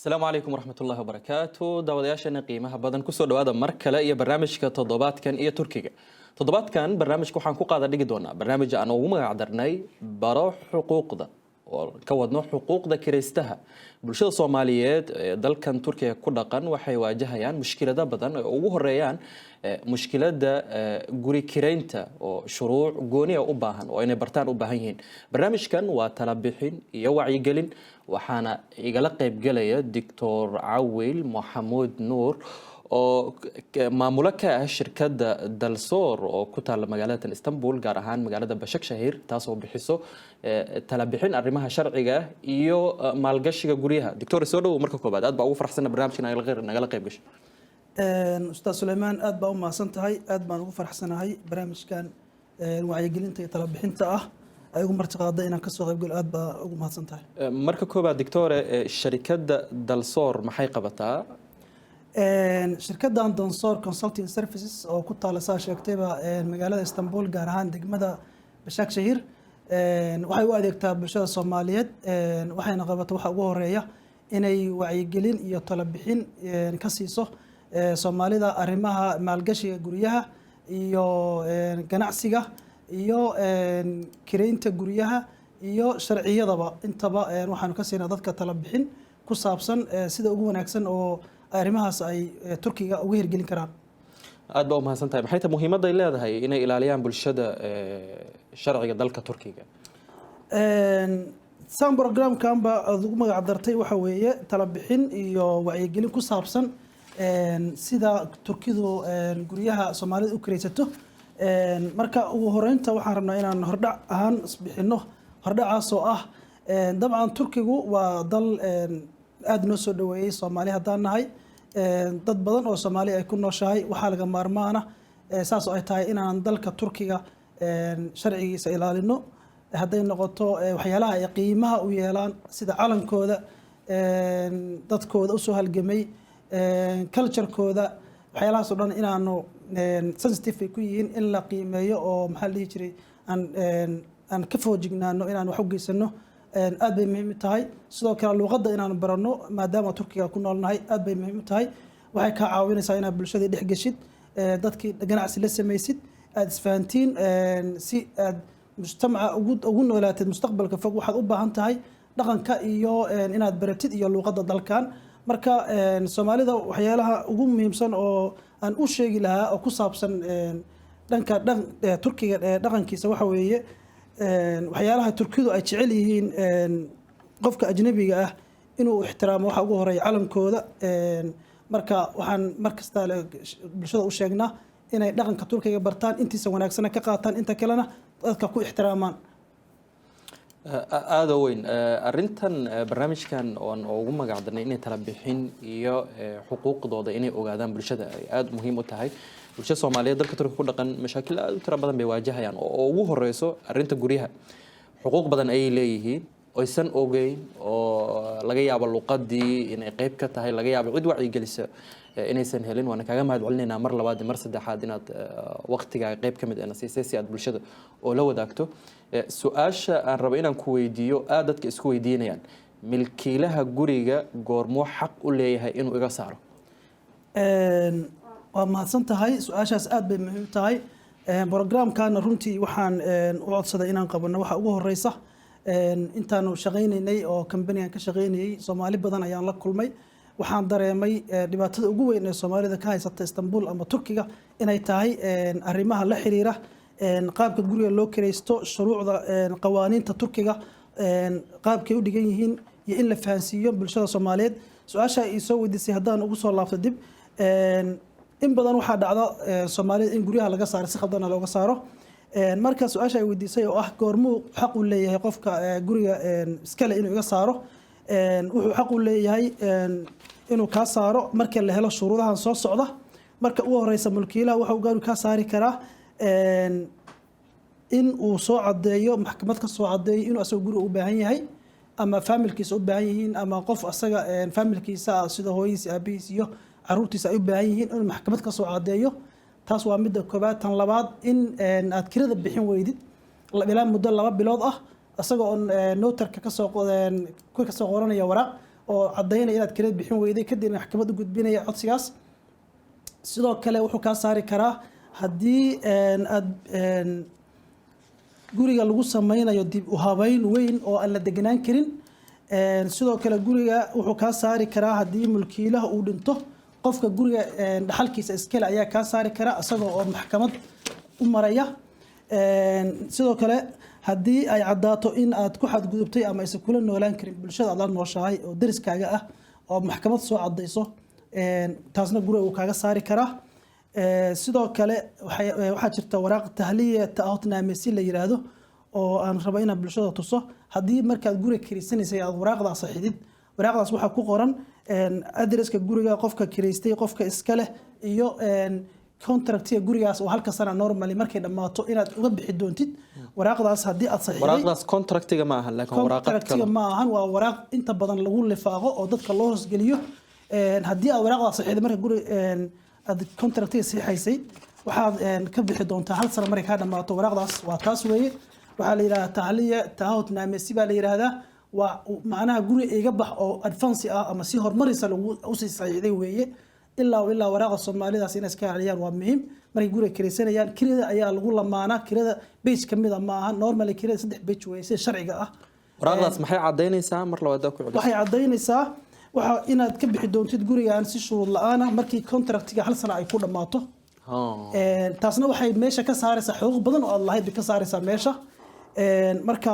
Asalaamu calaykum waraxmatullahi wabarakaatu. Daawadayaasheena qiimaha badan, kusoo dhawaada mar kale iyo barnaamijka Toddobaadkan iyo Turkiga. Toddobaadkan barnaamijka waxaan ku qaada dhigi doonaa barnaamij aan ugu magac darnay Baro Xuquuqda, oo ka wadno xuquuqda kiraystaha. Bulshada Soomaaliyeed ee dalkan Turkiga ku dhaqan waxay waajahayaan mushkilado badan oo ugu horeeyaan mushkiladda guri kiraynta, oo shuruuc gooniya u baahan oo inay bartaan u baahan yihiin. Barnaamijkan waa tala bixin iyo wacyigelin, waxaana igala qaybgelaya Doctor Cawil Maxamuud Nuur, oo maamulo ka ah shirkadda Dalsoor oo ku taalla magaalada Istanbul, gaar ahaan magaalada Bashakshahir, taasoo bixiso tala bixin arrimaha sharciga iyo maalgashiga guryaha. Doctor, soo dhowow marka koobaad. Aad baa ugu faraxsana barnaamijkan nagala qayb gasho. Ustaad Suleymaan, aad baa u mahadsan tahay. Aad baan ugu faraxsanahay barnaamijkan wacyigelinta iyo talabixinta ah ay ugu martiqaada inaan kasoo qaybgalo. Aad baa ugu mahadsan tahay. Marka koobaad, doctore, sharikadda Dalsoor maxay qabataa? Shirkaddan Dalsoor Consulting Services oo ku taala, saa sheegtayba, magaalada Istanbul, gaar ahaan degmada Bashakshahir, waxay u adeegtaa bulshada Soomaaliyeed. Waxayna qabata waxa ugu horeeya inay wacyigelin iyo talabixin ka siiso Soomaalida arrimaha maalgashiga guryaha iyo ganacsiga iyo kireynta guryaha iyo sharciyadaba. Intaba waxaanu ka siinaa dadka talabixin ku saabsan sida ugu wanaagsan oo arrimahaas ay Turkiga uga hirgelin karaan. Aad baa umahadsan tahay. Maxay tahay muhiimadda ay leedahay inay ilaaliyaan bulshada sharciga dalka Turkiga? San programkan ba aad ugu magac dartay waxa weeye talabixin iyo wacyigelin ku saabsan sida Turkidu guryaha Soomaalida u kiraysato. Marka ugu horeynta waxaan rabnaa inaan hordhac ahaan isbixino, hordhacaas oo ah dabcan Turkigu waa dal aada noo soo dhaweeyey Soomaali haddaan nahay, dad badan oo Soomaali ay ku nooshahay. Waxaa laga maarmaana, saas oo ay tahay, inaan dalka Turkiga sharcigiisa ilaalino, hadday noqoto waxyaalaha ay qiimaha u yeelaan, sida calankooda, dadkooda usoo halgamay, culturekooda, waxyaalahaas oo dhan inaanu sensitive ay ku yihiin in la qiimeeyo oo, maxaa la dhihi jiray, aan ka foojignaano inaan wax u geysano aad bay muhiim u tahay. Sidoo kale luuqadda inaanu baranno, maadaama Turkiga ku noolnahay, aad bay muhiim u tahay. Waxay kaa caawinaysaa inaad bulshadii dhex geshid, dadkii ganacsi la samaysid, aada isfahantiin, si aad mujtamaca ugu noolaatid mustaqbalka fog. Waxaad u baahan tahay dhaqanka iyo inaad baratid iyo luuqadda dalkan. Marka Soomaalida waxyaalaha ugu muhiimsan oo aan u sheegi lahaa oo ku saabsan dhanka dhan Turkiga dhaqankiisa waxa weeye waxyaalaha Turkidu ay jecel yihiin qofka ajnabiga ah inuu ixtiraamo. Waxa ugu horeeya calankooda. Marka waxaan mar kasta bulshada u sheegnaa inay dhaqanka Turkiga bartaan, intiisa wanaagsana ka qaataan, inta kalena dadka ku ixtiraamaan. Aada weyn arrintan. Barnaamijkan oon ugu magac darnay inay tala bixin iyo xuquuqdooda inay ogaadaan bulshada ay aada muhiim u tahay. Bulshada Soomaaliyeed dalka Turkiga ku dhaqan mashaakil aada u tiro badan bay waajahayaan, oo ugu horeyso arrinta guryaha. Xuquuq badan ayay leeyihiin oysan ogeyn, oo laga yaabo luqadii inay qeyb ka tahay, laga yaabo cid wacyigelisa inaysan helin. Waana kaaga mahad celinaynaa mar labaad iyo mar saddexaad inaad waqtigaaga qeyb ka mid na siisay si aad bulshada oo la wadaagto. Su-aasha aan rabo inaan ku weydiiyo, aada dadka isku weydiinayaan: milkiilaha guriga goormuu xaq u leeyahay inuu iga saaro? Waa mahadsan tahay. Su-aashaas aad bay muhiim tahay. Programkana runtii waxaan u codsaday inaan qabano waxa ugu horeysa, intaanu shaqaynaynay oo kambanigan ka shaqaynayay, Soomaali badan ayaan la kulmay. Waxaan dareemay dhibaatada ugu weyn ee Soomaalida ka haysata Istanbul ama Turkiga inay tahay arrimaha la xiriira qaabka guriga loo kiraysto, shuruucda, qawaaniinta Turkiga qaabkay u dhigan yihiin, iyo in la fahansiiyo bulshada Soomaaliyeed. Su-aasha ay soo weydiisay haddaan ugu soo laabto dib, in badan waxaa dhacda Soomaalida in guryaha laga saaro, si khaldana looga saaro. Marka su-aasha ay weydiisay oo ah goormuu xaq u leeyahay qofka guriga iskale inuu iga saaro, wuxuu xaq u leeyahay inuu kaa saaro marka la helo shuruudahan soo socda. Marka ugu horeysa, mulkiilaha waxa uu gaari kaa saari karaa in uu soo caddeeyo, maxkamad ka soo caddeeyo inuu asaga guriga u baahan yahay, ama faamilkiisa u baahan yihiin, ama qof asaga faamilkiisa ah, sida hooyadiisa, aabihiis iyo caruurtiisa ay u baahan yihiin, inuu maxkamad ka soo caddeeyo. Taas waa midda koobaad. Tan labaad, in aad kirada bixin weydid ilaa muddo 2 bilood ah, isaga oon notarka kasoo kasoo qoranaya waraaq. oo caddaynaya inaad kirada bixin weyday, kadibna maxkamad u gudbinaya codsigaas. Sidoo kale wuxuu kaa saari karaa haddii aad guriga lagu sameynayo dib u habeyn weyn oo aan la deganaan karin. Sidoo kale guriga wuxuu kaa saari karaa haddii mulkiilaha uu dhinto, qofka guriga dhaxalkiisa iskale ayaa kaa saari kara isagoo oo maxkamad u maraya. Sidoo kale haddii ay caddaato in aad ku xadgudubtay ama aysan kula noolaan karin bulshada aad la nooshahay oo deriskaaga ah oo maxkamad soo caddayso, taasna guriga uu kaaga saari karaa. Sidoo kale waxaa jirta waraaq tahliye taahhütnamesi la yiraahdo oo aan rabo inaan bulshada tuso. Haddii markaad guriga kiraysanaysay aad waraaqdaas saxiixdid, waraaqdaas waxaa ku qoran adreska guriga, qofka kiraystay, qofka iska leh iyo contractiga gurigaas oo halka sana normally markay dhammaato inaad uga bixi doontid. Waraaqdaas haddii aad saxiixday. Waraaqdaas contractiga ma ahan, laakiin waraaqad contractiga kale. Ma ahan, waa waraaq inta badan lagu lifaaqo oo dadka loo hoosgeliyo. Haddii aad waraaqdaas saxiixday marka guri aad contractiga saxiixaysay, waxaad ka bixi doontaa hal sano markay kaa dhammaato. Waraaqdaas waa taas weeye. Waxaa la yidhahdaa tahliye taahhütnamesi baa la yidhaahdaa. Waa macnaha guri iga bax oo advance ah ama si horumarisa lagu usii saxiixday weeye. Ilaa waraaqa soomaalidaas inay iska ilaaliyaan waa muhiim markay guriga kiraysanayaan. Kirada ayaa lagu lamaanaa, kirada page ka mida ma aha. Normally kirada saddex page weeye sida sharciga ah. Waraaqdaas maxay caddaynaysaa? Mar labaad ku celiso. Waxay caddaynaysaa waxa inaad ka bixi doontid gurigan si shuruud la'aan ah markii contractiga hal sano ay ku dhammaato. Taasna waxay meesha ka saaraysaa xuquuq badan oo aad lahayd bay ka saaraysaa meesha. Marka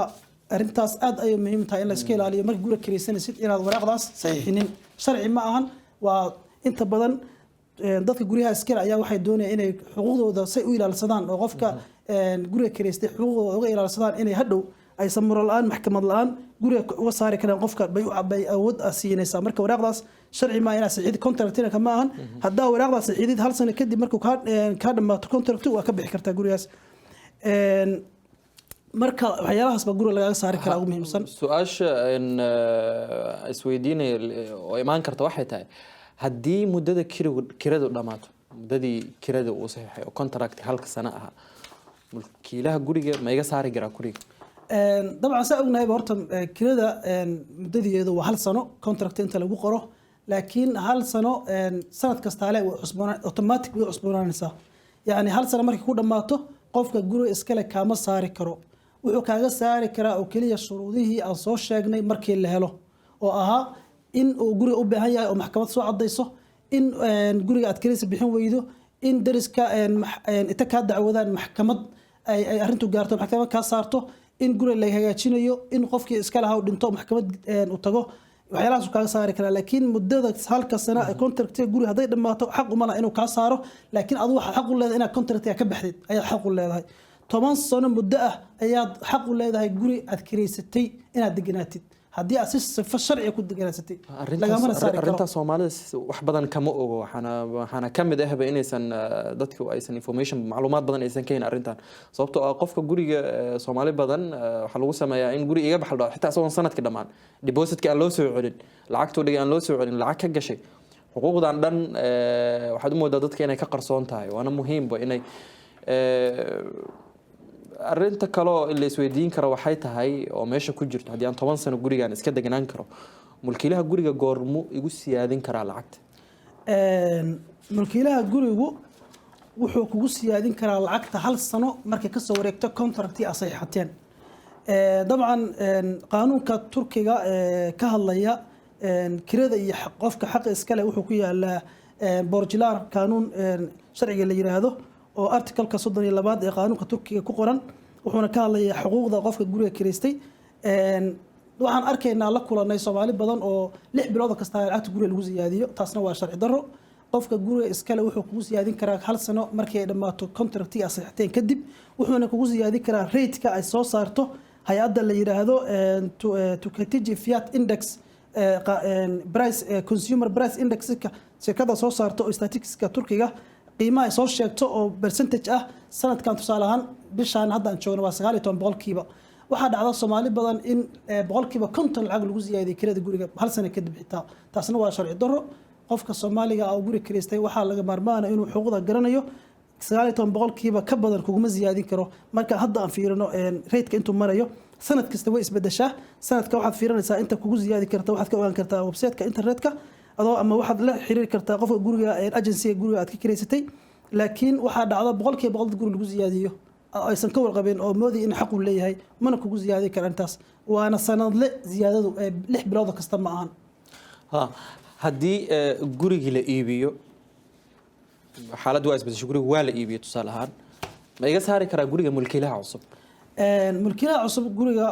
arrintaas aad ayay muhiim tahay in la iska ilaaliyo marka guriga kiraysanaysid inaad waraaqdaas saxiixinin. Sharci ma ahan. Waa inta badan dadka guryaha iskale ayaa waxay doonayaan inay xuquuqdooda say u ilaalsadaan oo qofka guriga kiraystay xuquuqdooda uga ilaalsadaan, inay hadhow aysan muro la'aan, maxkamad la'aan guriga uga saari karaan qofka bay awood ah siinaysaa. Marka waraaqdaas sharci maa inaad saxiixid, contractina ma ahan. Haddaa waraaqdaas saxiixdid, hal sano kadib markuu kaa dhammaato contract, waa ka bixi kartaa gurigaas. Marka waxyaalahaas baa guriga lagaaga saari karaa ugu muhiimsan. Su-aasha isweydiinaya oo imaan karta waxay tahay, haddii muddada kiradu dhammaato, muddadii kirada uu saxiixay oo contract halka sano ahaa, mulkiilaha guriga ma iga saari karaa guriga? Dabcan saa ognahayba horta kirada muddadeedu waa hal sano contract inta lagu qoro, laakiin hal sano sanad kastaale way cusboonaan, automatic way cusboonaanaysaa. Yacni hal sano markay ku dhammaato, qofka guriga iskale kaama saari karo. Wuxuu kaaga saari karaa oo keliya shuruudihii aan soo sheegnay markii la helo, oo ahaa in uu guriga u baahan yahay oo maxkamad soo caddayso, in guriga aad kiradiisa bixin weydo, in dariska inta kaa dacwadaan maxkamad ay arrintu gaarto, maxkamad kaa saarto, in guriga la hagaajinayo, in qofkii iska lahaa uu dhinto, maxkamad uu tago. Waxyaalahaas uu kaaga saari karaa. Laakiin muddada halka sana ee contractiga guriga hadday dhammaato, xaq uma laha inuu kaa saaro. Laakiin adigu waxaad xaq u leedahay inaad contractiga ka baxdid ayaad xaq u leedahay. 10 sano muddo ah ayaad xaq u leedahay guri aad kiraysatay inaad deganaatid, haddii aad si sifo sharciga ku deganaysatay lagamana saari karo. Arrintaas soomaalida wax badan kama ogo. Waxaana ka mid ahba inaysan dadku aysan information, macluumaad badan aysan ka hayn arrintan, sababtoo ah qofka guriga soomaali badan waxaa lagu sameeyaa in guri iga baxal dhaco xitaa isagoon sanadki dhammaan, depositka aan loo soo celin, lacagtuu dhigay aan loo soo celin, lacag ka gashay. Xuquuqdan dhan waxaad u moodaa dadka inay ka qarsoon tahay, waana muhiimba inay arrinta kaloo la isweydiin karo waxay tahay oo meesha ku jirto, haddii aan 10 sano gurigan iska deganaan karo, mulkiilaha guriga goormu igu siyaadin karaa lacagta? Mulkiilaha gurigu wuxuu kugu siyaadin karaa lacagta hal sano markay kasoo wareegto contractii aad saxiixateen. Dabcan qaanuunka Turkiga ka hadlaya kirada iyo qofka xaqa iskale wuxuu ku yaalaa Borçlar Kanunu sharciga la yiraahdo oo articleka 32aad ee qaanuunka Turkiga ku qoran, wuxuuna ka hadlayaa xuquuqda qofka guriga kiraystay. Waxaan arkaynaa, la kulanay Soomaali badan oo 6 bilood kasta lacagta guriga lagu siyaadiyo. Taasna waa sharci darro. Qofka guriga iskale wuxuu kugu siyaadin karaa hal sano markii ay dhammaato contractii aad saxiixteen kadib, wuxuuna kugu siyaadin karaa rateka ay soo saarto hay-adda la yiraahdo Tüketici Fiyat Index price, consumer price indexka shirkada soo saarto oo statisticska Turkiga qiimaha ay soo sheegto oo percentage ah. Sanadkan tusaale ahaan bishaan hadda aan joogno waa 19%. Waxaa dhacda Soomaali badan in 50% lacag lagu siyaadiyay kirada guriga hal sano kadib xitaa. Taasna waa sharci darro. Qofka Soomaaliga oo guri kiraystay waxaa laga maarmaana inuu xuquuqda garanayo. 19% ka badan kuguma siyaadin karo marka hadda aan fiirino rateka intuu marayo. Sanad kasta way isbedeshaa. Sanadka waxaad fiirinaysaa inta kugu ziyaadi karta. Waxaad ka ogaan kartaa website-ka internetka adoo ama waxaad la xiriiri kartaa qofka guriga, agency-ga guriga aad ka kireysatay. Laakiin waxaa dhacda 100% dad guri lagu ziyaadiyo aysan ka warqabin oo moodaya in xaq uu leeyahay. Mana kugu ziyaadi kara intaas, waana sanadle ziyaadadu ee 6 bilood kasta ma ahan. Ha, haddii gurigii la iibiyo, xaaladdu waa isbedeshay, guriga waa la iibiyo tusaale ahaan, ma iga saari karaa guriga mulkiilaha cusub? Mulkiilaha cusub guriga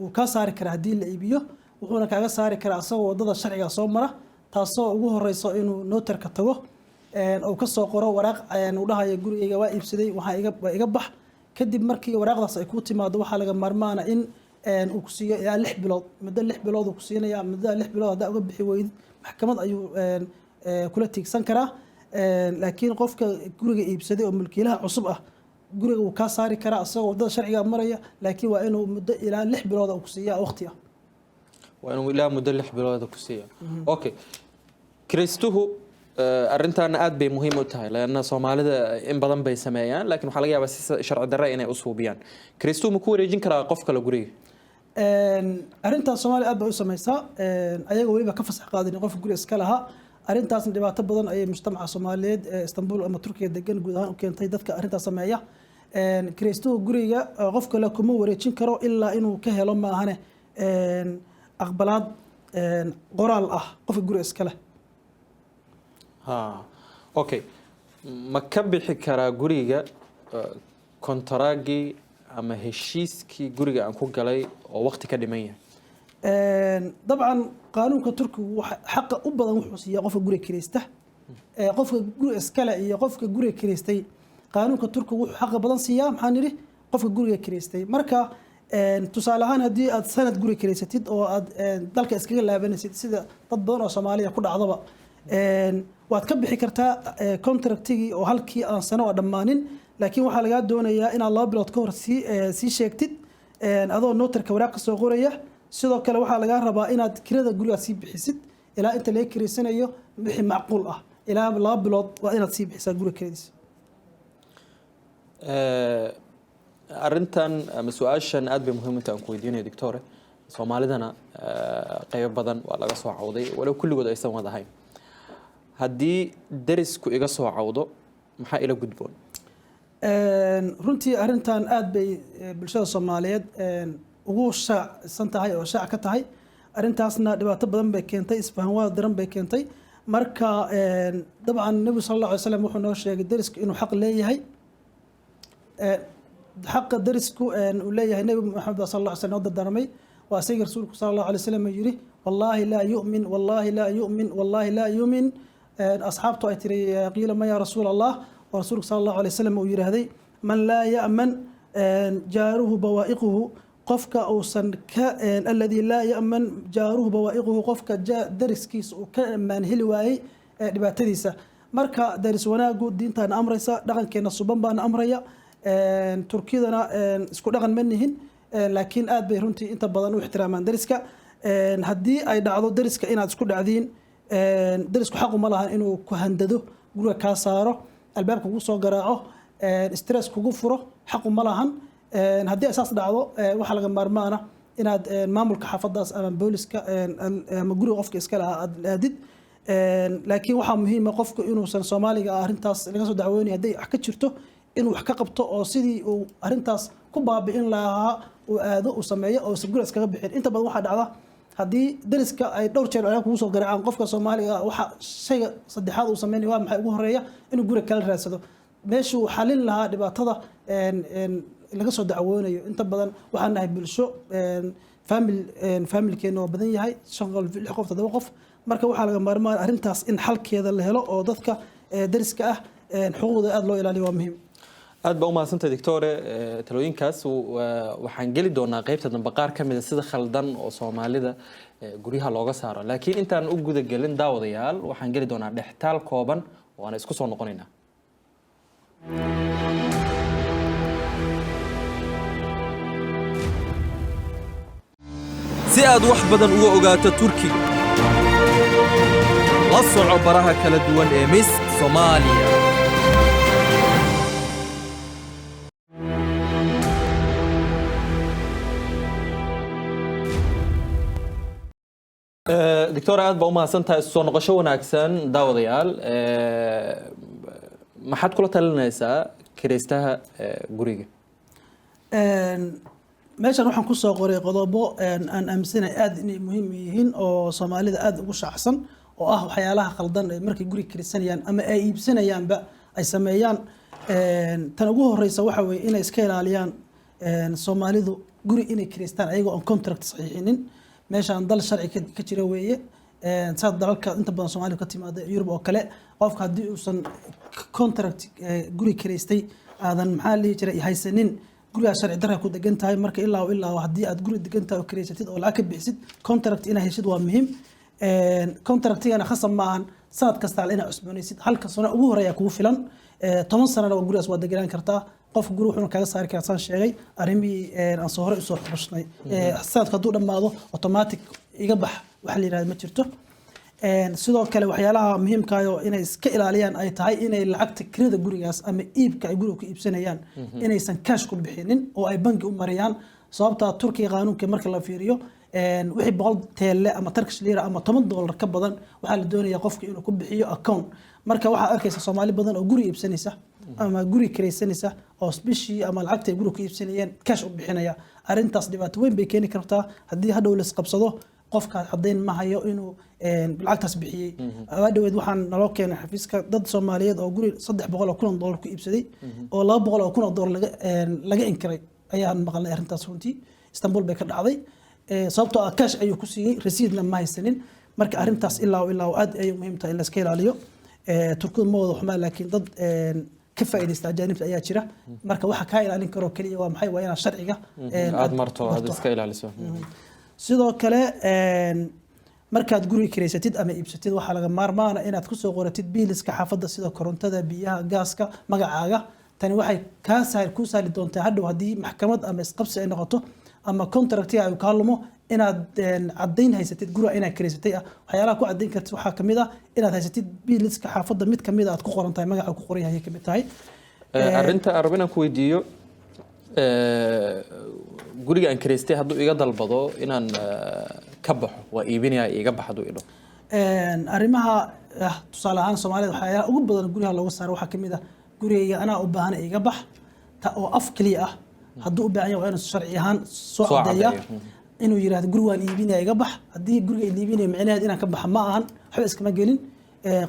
wuu kaa saari karaa haddii la iibiyo, wuxuuna kaaga saari karaa asagoo wadada sharciga soo mara, taasoo ugu horeyso inuu notarka tago uu kasoo qoro waraaq uu dhahayo gurigayga waa iibsaday, waxaa iga waa iga bax. Kadib markii waraaqdaas ay ku timaado, waxaa laga maarmaana in uu ku siiyo ilaa 6 bilood, muddo 6 bilood uu ku siinaya. Muddada 6 bilood haddaa uga bixi weydid, maxkamad ayuu kula tiigsan karaa. Laakiin qofka guriga iibsaday oo mulkiilaha cusub ah guriga wuu kaa saari karaa isagoo wadada sharciga maraya, laakiin waa inuu muddo ilaa 6 bilood uu ku siiya waqti ah. Waa inuu ilaa muddo 6 bilooda ku siiya. Okay, kiraystuhu, arrintaana aad bay muhiim u tahay, leanna Soomaalida in badan bay sameeyaan, laakiin waxaa laga yaabaa si sharci darre inay u suubiyaan. Kiraystuhu ma ku wareejin karaa qof kale guriga? Arrintaas Soomaaliya aad bay u samaysaa, ayaga weliba ka fasax qaadin qofka guriga iska lahaa. Arrintaasna dhibaato badan ayay mujtamaca Soomaaliyeed ee Istanbul ama Turkiga degan guud ahaan u keentay dadka arrintaas sameeya. Kiraystuhu guriga qof kale kuma wareejin karo ilaa inuu ka helo maahane aqbalaad qoraal ah qofka guriga iska leh. Ha, okay, ma ka bixi karaa guriga kontaraagii ama heshiiskii guriga aan ku galay oo waqti ka dhiman yahay? Dabcan qaanuunka Turkigu xaqa u badan wuxuu siiyaa qofka guriga kiraysta. Qofka guriga iskale iyo qofka guriga kiraystay, qaanuunka Turkigu wuxuu xaqa badan siiyaa, maxaan nidhi, qofka guriga kiraystay. Marka tusaale ahaan, haddii aad sanad guriga kiraysatid oo aad dalka iskaga laabanaysid, sida dad badan oo Soomaaliya ku dhacdaba, waad ka bixi kartaa contractigii oo halkii aan sano oo dhammaanin, laakiin waxaa lagaa doonayaa inaad 2 bilood ka hor sii sheegtid adoo notarka waraaq ka soo qoraya. Sidoo kale waxaa lagaa rabaa inaad kirada gurigaad sii bixisid ilaa inta laga kiraysanayo, wixii macquul ah ilaa 2 bilood waa inaad sii bixisaa guriga kiradiisa. Arrintan ama su-aashan aad bay muhiim inta aan ku weydiinayo, doctore. Soomaalidana qaybo badan waa laga soo cawday, walow kulligood aysan wada ahayn. Haddii derisku iga soo cawdo, maxaa ila gudboon? Runtii arrintan aad bay bulshada Soomaaliyeed ugu shaacsan tahay oo shaac ka tahay. Arrintaasna dhibaato badan bay keentay, isfahan waa daran bay keentay. Marka dabcan Nebigu sal Allahu alay slam wuxuu noo sheegay derisku inuu xaq leeyahay. Xaqa derisku uu leeyahay Nebi Maxamed sal Allah alay slam noo dardaarmay waa isaga Rasuulku sal Allahu alay wasalam yidhi: "Wallaahi laa yu'min, wallaahi laa yu'min, wallaahi laa yu'min." Asxaabtu ay tiri: "Qiila ma yaa Rasuul Allah?" Oo Rasuulku sal Allahu alay wasalam uu yidhaahday: "Man laa ya'man jaaruhu bawaa'iquhu," qofka uusan ka, alladii laa ya'man jaaruhu bawaa'iquhu, qofka dariskiisa uu ka ammaan heli waayey dhibaatadiisa. Marka daris wanaagu diintaana amraysa, dhaqankeena suban baana amraya. Turkidana isku dhaqan ma nihin, laakiin aad bay runtii inta badan u ixtiraamaan dariska. Haddii ay dhacdo dariska inaad isku dhacdiin, darisku xaqu ma lahan inuu ku handado, guriga kaa saaro, albaabka kugu soo garaaco, stress kugu furo, xaqu ma lahan. Haddii ay saas dhacdo, waxaa laga maarmaana inaad maamulka xaafadaas ama booliska ama guriga qofka iska lahaa aad aadid. Laakiin waxaa muhiima qofku inuusan Soomaaliga arrintaas laga soo dacweynaya, hadday wax ka jirto, inuu wax ka qabto oo sidii uu arrintaas ku baabi'in lahaa uu aado, uu sameeyo oo usan guriga iskaga bixin. Inta badan waxaa dhacda haddii dariska ay dhowr jeer albaab kugu soo garaacaan, qofka Soomaaliga waxa shayga saddexaad uu sameynaya waa maxay? Ugu horeeya inuu guriga kala raadsado meeshuu xalin lahaa dhibaatada laga soo dacwoonayo. Inta badan waxaan nahay bulsho family, familkeena waa badan yahay, shan qof, lix qof, toddoba qof. Marka waxaa laga maarmaan arrintaas in xalkeeda la helo oo dadka dariska ah xuquuqda aada loo ilaaliyo, waa muhiim. Aad baa umahadsantahay, doctore. Talooyinkaas waxaan geli doonaa qeybta dambe, qaar ka mida sida khaldan oo Soomaalida guryaha looga saaro. Laakiin intaan u guda gelin, daawadayaal, waxaan geli doonaa dhextaal kooban oo aan isku soo noqonaynaa. Si aad wax badan uga ogaato Turkiga, la soco baraha kala duwan ee Miss Soomaaliya. Doctor, aad baa u mahadsan tahay. Soo noqosho wanaagsan, daawadayaal. Maxaad kula talinaysaa kiraystaha guriga? Meeshan waxaan kusoo qoray qodobo aan aaminsanahay aad inay muhiim u yihiin oo Soomaalida aad ugu shaacsan, oo ah waxyaalaha khaldan ee markay guri kiraysanayaan ama ay iibsanayaanba ay sameeyaan. Tan ugu horeysa waxa weeye inay iska ilaaliyaan Soomaalidu guri inay kiraystaan ayagoo aan contract saxiixinin. Meeshaan dal sharci ka jira weeye. Saad dalalka inta badan Soomaalidu ka timaada, Yurub oo kale, qofka haddii uusan contract guri kiraystay aadan, maxaa la dhihi jiray, haysanin, gurigaa sharci darra ku degan tahay. Marka ilaa haddii aad guri degan tahay oo kiraysatid oo lacag ka bixisid, contract inaad heshid waa muhiim. Contractigana khasab ma ahan sanad kasta inaad cusboonaysid. Halka sano ugu horeeya kugu filan. 10 sanana waa gurigaas waa deganaan kartaa. Qofka guri wuxuuna kaga saari karaa, saan sheegay, arrimihii aan soo horey usoo xushnay. Sanadku hadduu dhammaado, automatic iga bax waxa la yidhahda ma jirto. Sidoo kale waxyaalaha muhiimka ah oo inay iska ilaaliyaan ay tahay inay lacagta kirada gurigaas ama iibka ay guriga ku iibsanayaan inaysan cash ku bixinin oo ay bangi u mariyaan. Sababta Turkiga qaanuunka marka la fiiriyo, wixii 100 TL ama Turkish lira ama $10 ka badan waxaa la doonayaa qofka inuu ku bixiyo account. Marka waxaad arkaysa Soomaali badan oo guri iibsanaysa ama guri kiraysanaysa oo bishii ama lacagta ay guriga ku iibsanayeen cash u bixinaya. Arrintaas dhibaato weyn bay keeni kartaa haddii hadhow la isqabsado, qofkaas caddayn ma hayo inuu lacagtaas bixiyey. Dhaweed waxaan naloo keenay xafiiska dad Soomaaliyeed oo guri $300,000 ku iibsaday oo $200,000 laga inkiray ayaan maqalnay. Arrintaas runtii Istanbul bay ka dhacday. Sababtoo ah cash ayuu ku siiyey, rasiidna ma haysanin. Marka arrintaas ilaa aad ayay muhiim tahay in la iska ilaaliyo. Turkidu ma wada xumaa, laakiin dad ka faa'iidaysta ajaanibta ayaa jira. Marka waxa kaa ilaalin karo keliya waa maxay? Waa inaad sharciga aad marto, aad iska ilaaliso. Sidoo kale, markaad guriga kiraysatid ama iibsatid, waxaa laga maarmaana inaad kusoo qoratid biiliska xaafadda, sida korontada, biyaha, gaaska, magacaaga. Tani waxay kaa sahal kuu sahli doontaa hadhow haddii maxkamad ama isqabsi ay noqoto ama contractiga ay kaa lumo inaad caddayn haysatid guriga inaad kiraysatay ah. Waxyaalaha ku caddayn kartid waxaa kamid ah inaad haysatid biiliska xaafadda mid kamid a aad ku qoran tahay, magaca ku qoran yahay kamid tahay. Arrinta aan rabo inaan ku weydiiyo, guriga aan kiraystay hadduu iga dalbado inaan ka baxo, waa iibinaya, iga bax hadduu idho? Arrimaha tusaale ahaan Soomaalida waxyaalaha ugu badan guryaha looga saaro waxaa kamid ah "Gurigayga anaa u baahan, iga bax." Ta oo af keliya ah, hadduu u baahan yahay waa inuu sharci ahaan soo soo caddeeya. Caddeeyo. Inuu yiraahdo "Guri waan iibinaya, iga bax", haddii guriga la iibinayo micnaheed inaan ka baxa ma ahan, waxba iskama gelin.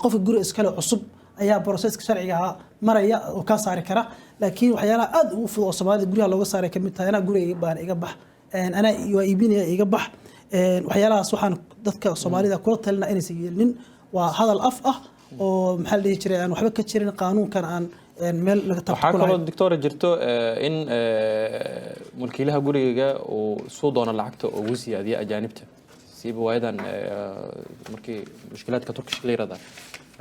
Qofka guriga iskale cusub ayaa processka sharciga ahaa maraya oo kaa saari kara. Laakiin waxyaalaha aad ugu fudud oo Soomaalida guryaha looga saaray kamid tahay "Anaa guriga iga baahan, iga bax", "Anaa waa iibinaya, iga bax". Waxyaalahaas waxaan dadka Soomaalida kula talina inaysan yeelinin. Waa hadal af ah oo, maxaa la dhihi jiray, aan waxba ka jirin, qaanuunkan aan meel laga taabto Waxaa ku kaloo lahayn. Doctora, jirto in mulkiilaha guriga uu suu doono lacagta ugu siyaadiya ajaanibta, siiba waayadan markii mushkilaadka Turkish lirada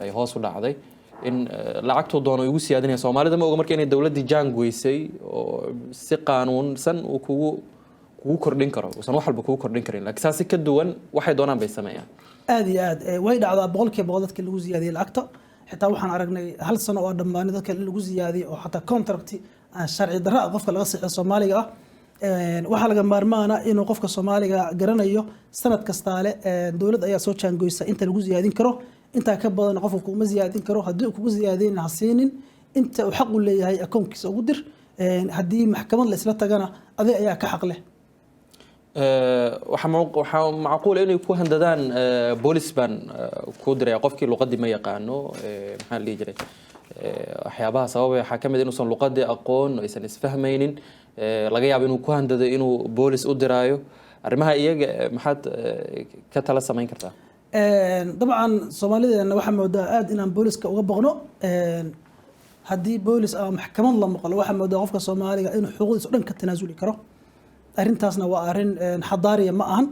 ay hoos u dhacday, in lacagtuu doono ugu siyaadinaya. Soomaalida ma oga marka inay dowladdii jaan goysay oo si qaanuunsan uu kugu kordhin karo, uusan wax walba kugu kordhin karin, laakiin saasi ka duwan waxay doonaan bay sameeyaan. Aad iyo aad. Way dhacdaa 100% dadka lagu ziyaadiyey lacagta. Xitaa waxaan aragnay hal sano oo dhammaanay dadka in lagu ziyaadiyey oo xataa contract aan sharci darro ah qofka laga saxiixo Soomaaliga ah. Waxaa laga maarmaana inuu qofka Soomaaliga garanayo sanad kastaale dowlad ayaa soo jaangoysa inta lagu ziyaadin karo. Intaa ka badan qofka kuma ziyaadin karo. Haddii uu kugu ziyaadin, ha siinin. Inta uu xaq u leeyahay akoonkiisa ugu dir. Haddii maxkamad la isla tagana, adiga ayaa ka xaq leh. Waxaa macquul inay ku handadaan, boolis baan ku diraya, qofkii luqadii ma yaqaano. Maxaa la dhihi jiray, waxyaabaha sababay waxaa ka mid inuusan luqadii aqoon, aysan isfahmaynin, laga yaabo inuu ku handado inuu boolis u diraayo. Arrimaha iyaga maxaad ka tala samayn kartaa? Dabcan Soomaalideena waxaa moodaa aad inaan booliska uga baqno. Haddii boolis ama maxkamad la maqlo, waxaa moodaa qofka Soomaaliga inuu xuquuqdiisa o dhan ka tanaasuli karo. Arrintaasna waa arrin xadaariya ma ahan.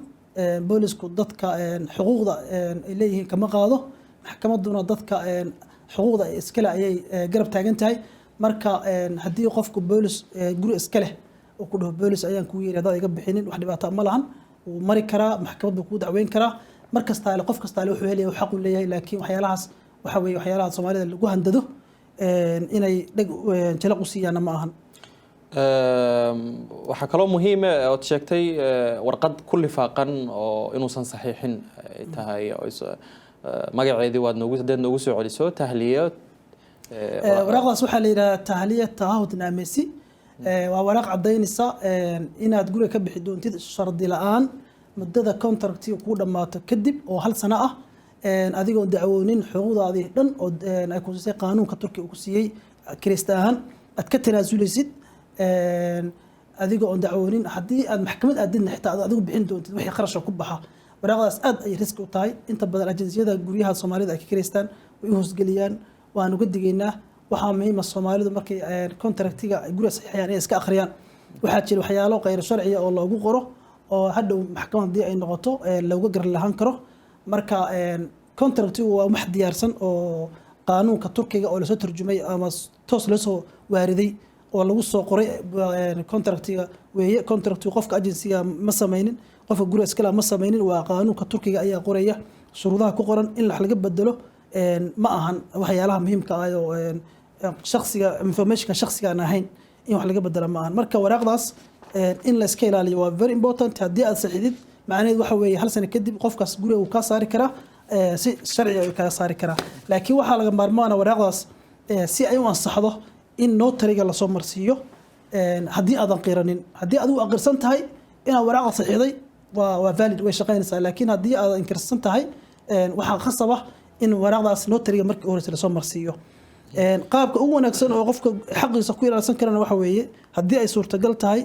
Boolisku dadka xuquuqda ay leeyihiin kama qaado, maxkamadduna dadka xuquuqda iskale ayay garab taagan tahay. Marka haddii qofku boolis guri iska leh uu ku dhaho "Boolis ayaan kugu yeeri haddaad iga bixinin", wax dhibaato ma lahan, wuu mari karaa, maxkamad buu kugu dacweyn karaa. Mar kastaale qof kastaale wuxuu helaya xaq uu leeyahay. Laakiin waxyaalahaas waxa weeye waxyaalaha Soomaalida lagu handado, inay dheg jalaq u siiyaana ma ahan. Waxaa kaloo muhiima ood sheegtay warqad ku lifaaqan oo inuusan saxiixin ay tahay oo magaceedii waad noogu haddaad noogu soo celiso tahliyo. Waraaqdaas waxaa la yidhahdaa tahliya taahudnaamesi. Waa waraaq caddaynaysa inaad guriga ka bixi doontid shardi la'aan muddada contractiga kuu dhammaato kadib oo hal sano ah, adigoon dacwoonin xuquuqdaadii dhan oo ay ku siisay qaanuunka Turkiga uu ku siiyey kirista ahaan aad ka tanaasulaysid, adigoo oon dacwoonin. Haddii aad maxkamad aadidna xitaa aad adigu bixin doontid wixii qarasha ku baxa. Waraaqdaas aad ay riski u tahay. Inta badan ajansiyada guryaha Soomaalida ay ka kireystaan way u hoosgeliyaan, waan uga digaynaa. Waxaa muhiima Soomaalidu markay contractiga ay guriga saxiixayaan inay iska akhriyaan. Waxaa jira waxyaalo khayr sharciya oo loogu qoro oo hadhow maxkamad haddii ay noqoto looga gar lahaan karo. Marka contractigu waa wax diyaarsan oo qaanuunka Turkiga oo lasoo turjumay ama toos loo soo waariday oo lagu soo qoray contractiga weeye. Contractigu qofka agensiga ma samaynin, qofka guriga iskala ma samaynin, waa qaanuunka Turkiga ayaa qoraya shuruudaha ku qoran. In wax laga bedelo ma ahan waxyaalaha muhiimka ah oo shakhsiga, informationka shakhsiga aan ahayn in wax laga bedelo ma ahan. Marka waraaqdaas in la iska ilaaliyo waa very important. Haddii aad saxiixdid, macnaheedu waxa weeye hal sano kadib qofkaas guriga uu kaa saari karaa, si sharciga uu kaga saari karaa. Laakiin waxaa laga maarmaana waraaqdaas si ay u ansaxdo in notariga lasoo marsiiyo haddii aadan qiranin. Haddii adigu aqirsan tahay inaad waraaqda saxiixday, waa valid, way shaqaynaysaa. Laakiin haddii aad inkirsan tahay, waxaa khasab ah in waraaqdaas notariga markii u horeysa lasoo marsiiyo. Qaabka ugu wanaagsan oo qofka xaqiisa ku ilaalsan karana waxa weeye, haddii ay suurtagal tahay,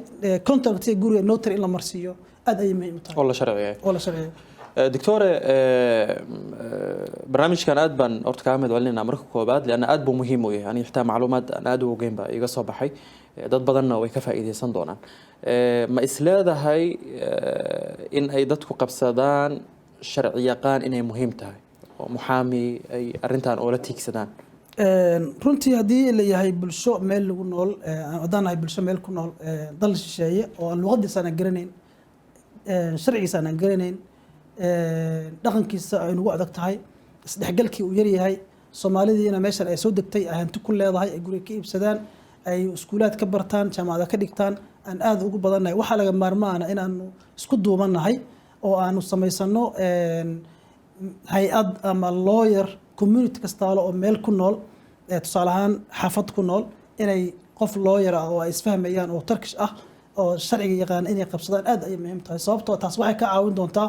contractiga guriga notary in la marsiiyo aad ayay muhiim u tahay. Oo la sharciyeeyo. Oo la sharciyo. Doctore, barnaamijkan aad baan horta kaaga mahad celinayna marka koobaad, lianna aad buu muhiim u yahay. Aniga xitaa macluumaad aan aad u ogeyn baa iga soo baxay. Dad badanna way ka faa'iideysan doonaan. Ma is leedahay in ay dadku qabsadaan sharci yaqaan inay muhiim tahay oo muxaami ay arrintan oola tiigsadaan? Runtii haddii la yahay bulsho meel lagu nool, haddaan nahay bulsho meel ku nool dal shisheeye oo aan luqadiisa aanan garanayn, sharcigiisa aanan garanayn, dhaqankiisa ay nagu adag tahay, isdhexgalkii uu yaryahay, Soomaalidiina meeshan ay soo degtay, ay hanti ku leedahay, ay guriga ka iibsadaan, ay iskuulaad ka bartaan, jaamacada ka dhigtaan, aan aad ugu badannahay, waxaa laga maarmaana in aanu isku duubannahay oo aanu samaysano hay-ad ama lawyer community kastaalo oo meel ku nool, tusaale ahaan xaafad ku nool, inay qof lawyer ah oo ay isfahmayaan oo Turkish ah oo sharciga yaqaan inay qabsadaan aad ayay muhiim tahay. Sababtoo taas waxay ka caawin doontaa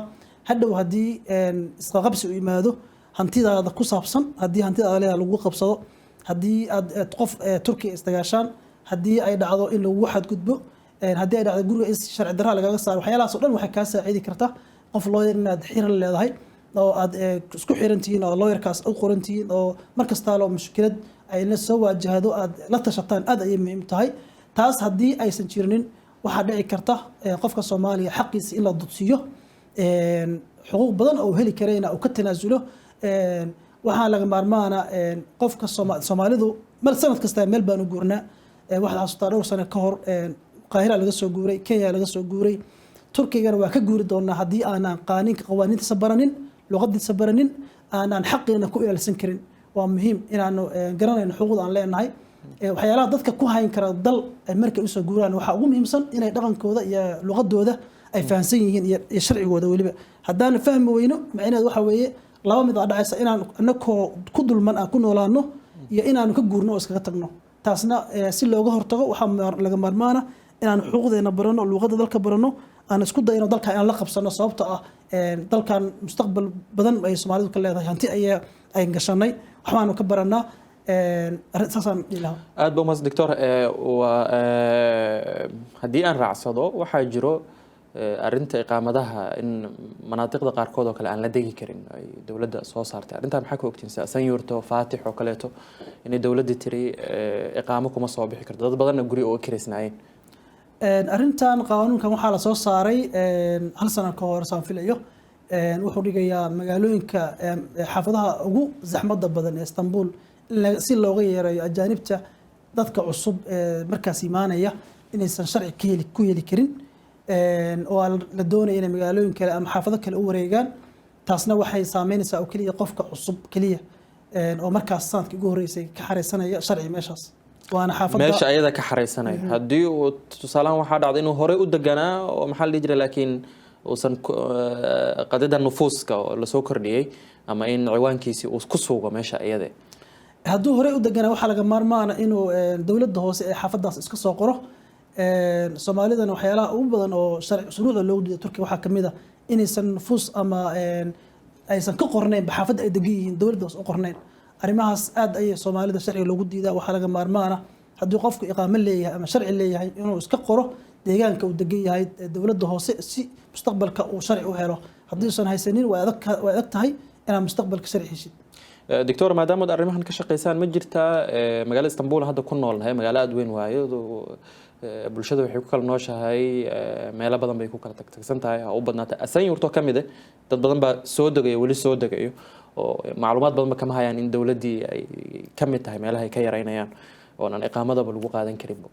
hadhow haddii isqaqabsi u yimaado hantidaada ku saabsan, haddii hantidaada leedahay lagu qabsado, haddii aad qof Turkiya isdagaashaan, haddii ay dhacdo in lagu xadgudbo, haddii ay dhacdo guriga in sharci darraa lagaga saaro, waxyaalahaas oo dhan waxay kaa saacidi kartaa qof lawyer inaad xiran leedahay oo aad isku xiran tihiin oo lawyerkaas u qoran tihiin oo mar kastaalo mushkilad ay la soo waajahdo aad la tashataan. Aad ayay muhiim tahay taas. Haddii aysan jirinin, waxaa dhici karta qofka Soomaaliya xaqiisa in la dudsiyo, xuquuq badan oo uu heli karayna uu ka tanaasulo. Waxaa laga maarmaana qofka Soomaalidu mal sanad kasta meel baan u guurnaa. Waxaad xasuustaa dhowr sano ka hor Qaahira laga soo guuray, Kenya laga soo guuray, Turkigana waa ka guuri doonaa haddii aanan qaaninka qawaaniintiisa baranin, luqadiisa baranin, aanan xaqiina ku ilaalsan karin. Waa muhiim inaanu garanayno xuquuqda aan leenahay. Waxyaalaha dadka ku hayn kara dal ay markay usoo guuraan waxaa ugu muhiimsan inay dhaqankooda iyo luqadooda ay fahamsan yihiin iyo sharcigooda weliba. Haddaan fahmi weyno, macnaheedu waxa weeye laba mid aa dhacaysa: inaan anakoo ku dulman aan ku noolaano iyo inaanu ka guurno oo iskaga tagno. Taasna si looga hortago waxaa laga maarmaana inaan xuquuqdeena barano, luqadda dalka barano, aan isku dayno dalka inaan la qabsano, sababta ah dalkan mustaqbal badan ay Soomaalidu ka leedahay, hanti ayaa ay gashanay, waxbaanu ka baranaa. Saasaan dhihi lahaa. Aad ba umahadsan, doctor. Waa haddii aan raacsado, waxaa jiro arrinta iqaamadaha in manaatiqda qaarkood oo kale aan la degi karin ay dowladda soo saartay. Arrintaa maxaa ka ogtiin? Sida Sanyurto, Faatix oo kaleeto, inay dowladda tiri iqaamo kuma soo bixi karto, dad badanna guri oo kireysnaayeen. Arrintan qaanuunkan waxaa la soo saaray hal sano ka hor saan filayo. Wuxuu dhigayaa magaalooyinka xaafadaha ugu zaxmadda badan ee Istanbul si looga yeerayo ajaanibta, dadka cusub ee markaas imaanaya inaysan sharci ka heli ku heli karin, oo la doonaya inay magaalooyin kale ama xaafado kale u wareegaan. Taasna waxay saameynaysaa oo keliya qofka cusub keliya oo markaas sanadkii ugu horreysay ka xareysanaya sharci meeshaas. Waana xaafadda Meesha ayada ka xareysanaya. Haddii uu tusaalahan waxaa dhacday inuu horey u deganaa oo, maxaa la dhihi jiray, laakiin uusan qadida nufuuska oo lasoo kordhiyey ama in ciwaankiisii uu ku sugo meesha iyade. Hadduu horey u deganaa, waxaa laga maarmaana inuu dowladda hoose ee xaafaddaas iska soo qoro. Soomaalidana waxyaalaha ugu badan oo sharci shuruucda loogu diido Turkiga waxaa kamid a inaysan nufuus ama aysan ka qornayn xaafadda ay degan yihiin, dowladda hoose u qornayn. Arrimahaas aad ayay Soomaalida sharciga loogu diidaa. Waxaa laga maarmaana haddii qofku iqaamo leeyahay ama sharci leeyahay inuu iska qoro deegaanka uu degan yahay ee dowladda hoose, si mustaqbalka uu sharci u helo. Haddii uusan haysanin, way adag tahay inaad mustaqbalka sharci heshid. Doctor, maadaama aad arrimahan ka shaqeysaan, ma jirtaa magaalada Istanbul hadda ku noolnahay, magaalo aada weyn waayo, bulshada waxay ku kala nooshahay meelo badan bay ku kala tagtagsan tahay, ha u badnaata Esenyurt oo ka mid ah. Dad badan baa soo degayo, weli soo degayo, oo macluumaad badan ba kama hayaan in dowladdii ay ka mid tahay meelaha ay ka yaraynayaan oonan iqaamadaba lagu qaadan karinbo.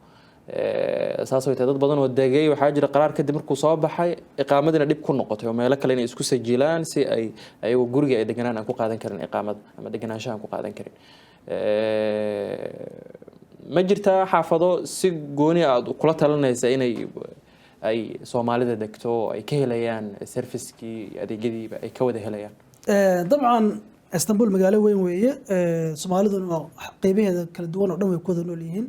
Saas way tahay, dad badan oo degay waxaa jira qaraar kadib markuu soo baxay iqaamadina dhib ku noqotay oo meelo kale inay isku sajilaan si ay ayagoo guriga ay deganaan aan ku qaadan karin iqaamada ama deganaanshaha aan ku qaadan karin. Ma jirtaa xaafado si gooni aad kula talinaysa inay ay Soomaalida degto oo ay ka helayaan servicekii iyo adeegyadiiba ay ka wada helayaan? Dabcan Istanbul magaalo weyn weeye. Soomaaliduna qeybaheeda kala duwan oo dhan way ku wada nool yihiin.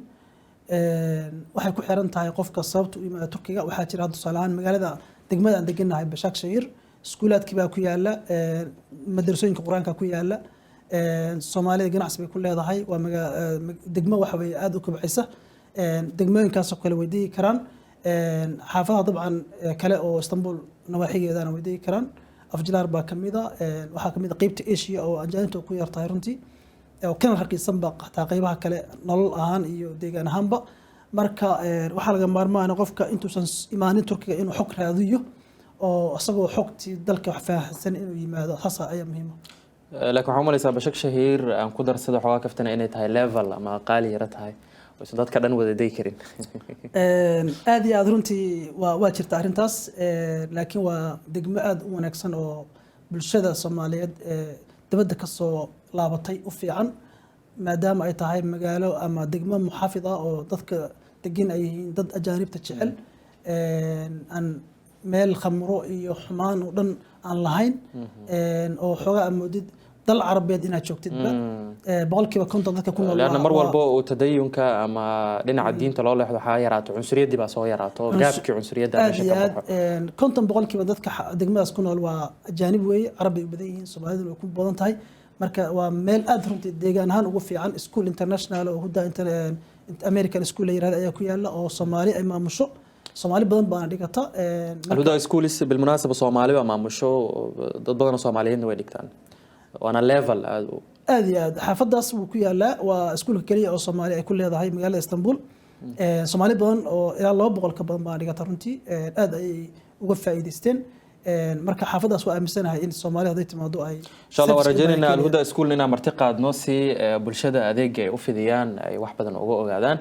Waxay ku xiran tahay qofka sababta u yimaada Turkiga. Waxaa jira hadda tusaale ahaan magaalada degmada aan deganahay, Başakşehir, iskuulaadkii baa ku yaala, madrasooyinka Qur-aanka ku yaala, Soomaalida ganacsi bay ku leedahay. Waa degmo waxa weeye aada u kobcaysa. Degmooyinkaasoo kale way degi karaan. Xaafadaha dabcan kale oo Istanbul nawaaxigeedana way degi karaan. Avcılar baa kamid a. Waxaa kamid a qeybta Asia oo ajaanibta ku yartahay runtii, oo kana raqiisanba xataa qeybaha kale nolol ahaan iyo deegaan ahaanba. Marka waxaa laga maarmaana qofka intuusan imaanin Turkiga inuu xog raadiyo oo isagoo xogtii dalka wax faahfaahsan inuu yimaado, saas ayaa muhiima. Laakiin waxaan umalaysaa Başakşehir aan ku darsada xoogaa kaftana inay tahay level ama qaali yaro tahay oysan dadka dhan wada degi karin. Aad iyo aad runtii waa jirta arrintaas, laakiin waa degmo aad u wanaagsan oo bulshada Soomaaliyeed ee dibadda ka soo laabatay u fiican, maadaama ay tahay magaalo ama degmo muxaafid ah oo dadka degan ay yihiin dad ajaanibta jecel, aan meel khamro iyo xumaan oo dhan aan lahayn, oo xoogaa aad moodid dal Carabeed inaad joogtidba. 50% dadka ku nool leanna mar walba uu tadayunka ama dhinaca diinta loo leexdo, waxaa yaraato cunsuriyaddii, baa soo yaraato gaabkii cunsuriyadda aad meesha iyo ka aad baxo. 50% dadka degmadaas ku nool waa ajaanib weeye. Carab bay u badan yihiin, Soomaaliduna way ku badan tahay. Marka waa meel aad runtii deegaan ahaan ugu fiican. School international oo Huda American School la yirahdo ayaa ku yaala oo Soomaali ay maamusho, Soomaali badan baana dhigata. Alhuda Schools bilmunaasaba Soomaali baa maamusho, dad badan oo Soomaaliyeedna way dhigtaan, waana level aad u Aad iyo aad, xaafadaas wuu ku yaalaa. Waa iskuulka keliya oo Soomaali ay ku leedahay magaalada Istanbul. Soomaali badan oo ilaa 200 ka badan baa dhigata runtii. Aad ayay uga faa'iidaysteen. Marka xaafadaas waa aaminsanahay in Soomaali hadday timaado ay Insha Allah waan service u baahan rajaynaynaa keenayaan. Alhuda School inaan marti qaadno si bulshada adeega ay u fidiyaan ay wax badan uga ogaadaan.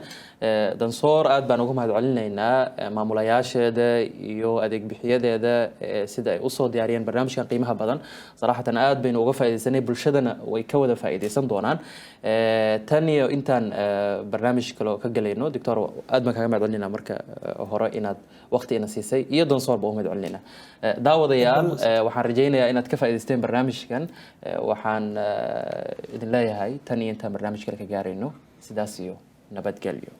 Dansoor aad baan uga mahadcelinaynaa maamulayaasheeda iyo adeeg bixiyadeeda sida ay usoo diyaariyeen barnaamijkan qiimaha badan. Saraxatan aad baynu uga faa'iidaysanay, bulshadana way ka wada faa'iidaysan doonaan. Tan iyo intaan barnaamij kale ka galayno, doctor, aad baan kaaga mahadcelinaynaa marka hore inaad waqti ina siisay, iyo Dansoor baan u mahadcelinaynaa. Daawadayaal, waxaan rajaynayaa inaad ka faa'iidaysteen barnaamijkan. Waxaan idin leeyahay tan iyo intaan barnaamij kale ka gaarayno, sidaas iyo nabadgelyo.